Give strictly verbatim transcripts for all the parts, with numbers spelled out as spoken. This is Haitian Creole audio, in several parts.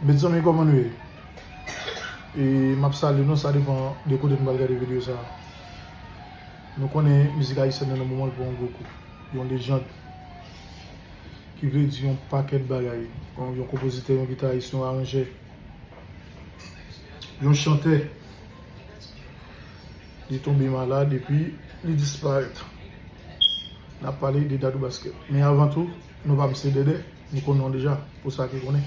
Mezanmi, kòman nou ye? E m ap salye nou, sa depann de kote nou pral gade videyo sa a. Nou konnen mizik ayisyèn nan nan moman l pran yon gwo kou. Yon lejann. Ki vle di yon pakèt bagay. Yon, yon konpozitè, yon gitaris, yon aranjè, yon chantè. Li tonbe malad epi li disparèt. N ap pale de Dadou Basket. Men avan tou, nou pa misye Dèdè, nou konnen w deja, pou sa ki konnen.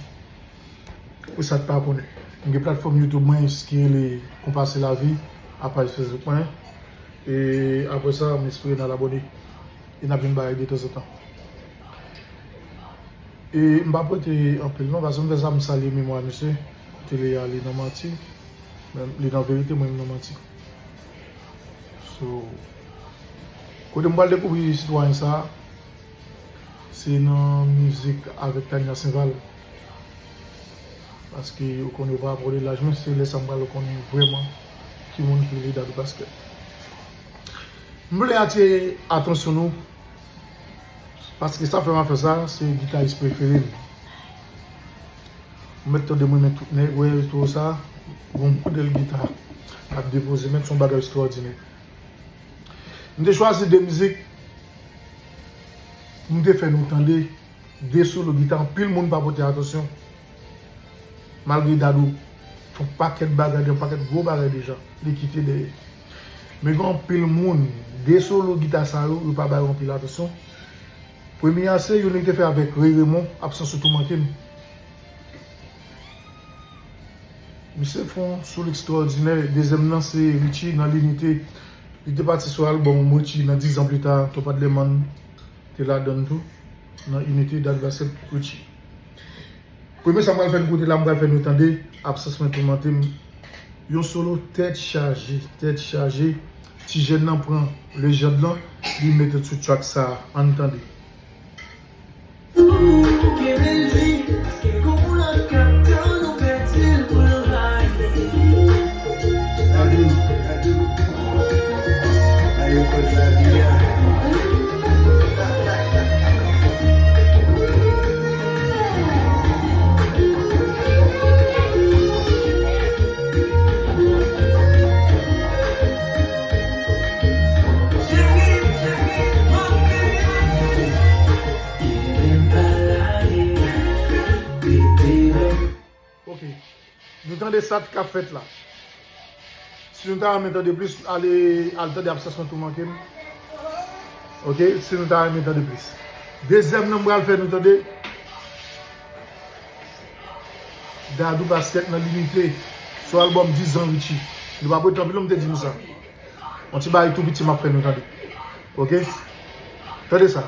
Pou sa k pa konnen. M gen platfòm YouTube mwen ki rele Konpa Se Lavi, ak paj Facebook mwen. E apre sa, m espere n al abòne. E n ap vin bay de tanzantan. E m p ap rete anpil non, paske m fè sa, m salye memwa misye. Tele a, li nan manti. Men li nan verite, mwen m nan manti. So, kote m pral dekouvri sitwayen sa a, se nan mizik avèk Tania Saint-Val. Paske ou konnen, ou pa pran de laj mwen, se lè sa m pral konnen vrèman ki moun ki rele Dadou Basket. M vle atire atansyon nou, paske sa fè m ap fè sa, se gitaris prefere m. Ou mèt tande mwen, men tout nèg wè estwo sa, gon modèl gita ap depoze, men se yon bagay ekstwòdinè. M te chwazi de mizik pou m te fè nou tande, de solo gita, anpil moun pa pote atansyon. Malgre Dadou fè yon pakèt bagay, yon pakèt gwo bagay deja, li kite dèyè. Men gen anpil moun, de solo gita sa yo, yo pa ba yo anpil atansyon. Premye a se youn li te fè avèk Ray Raymond, Absans ou tou manke m. Misye fè yon solo ekstwòdinè. Dezyèm nan se Richie nan Linite. Li te pati sou albòm Richie nan diz an pli ta, Tonpad Lèmann te ladann tou, nan Inite, Dadou Basket, Richie. Premye sa m pral fè nou koute la, m pral fè nou tande Absans mwen toumante m. Yon solo tèt chaje, tèt chaje. Ti jèn nan pran lejand lan, li mete l sou track sa a. Ann tande. Ok. Nou tande sa k ap fèt la. Si nou ta renmen tande plis, ale, al tande Absans mwen tou manke m. Ok, si nou ta renmen tande plis. Dezyèm nan m pral fè nou tande Dadou Basket nan Linite, sou albòm diz an Richie. Nou pa pote anpil non, m te di nou sa. Yon ti bagay tou piti m ap fè nou tande. Ok? Tande sa.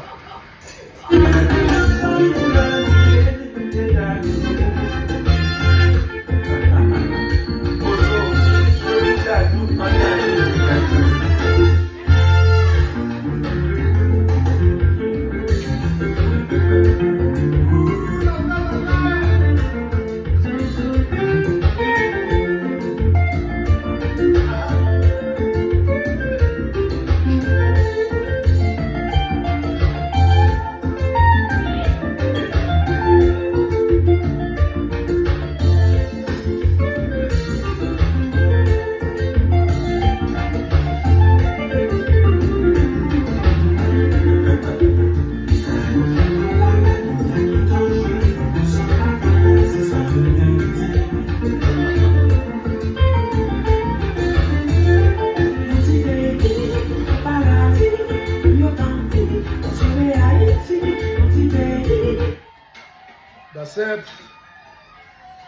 That's it.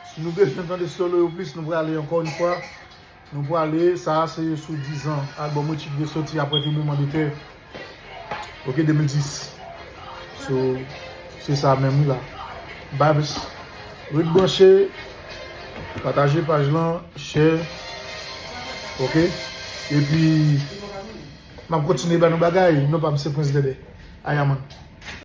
Si nou bezwen tande solo yo plis, nou prale ankò yon fwa. Nou prale, sa a se sou diz an albòm Richie ki te soti apre tranblemanndetè. Ok, de mil dis. So, se sa menm wi la. Babs, ret branche, pataje paj lan, share. Ok? Epi, m ap kontinye ba nou bagay. Non pa m se Prince Dèdè. Aya man.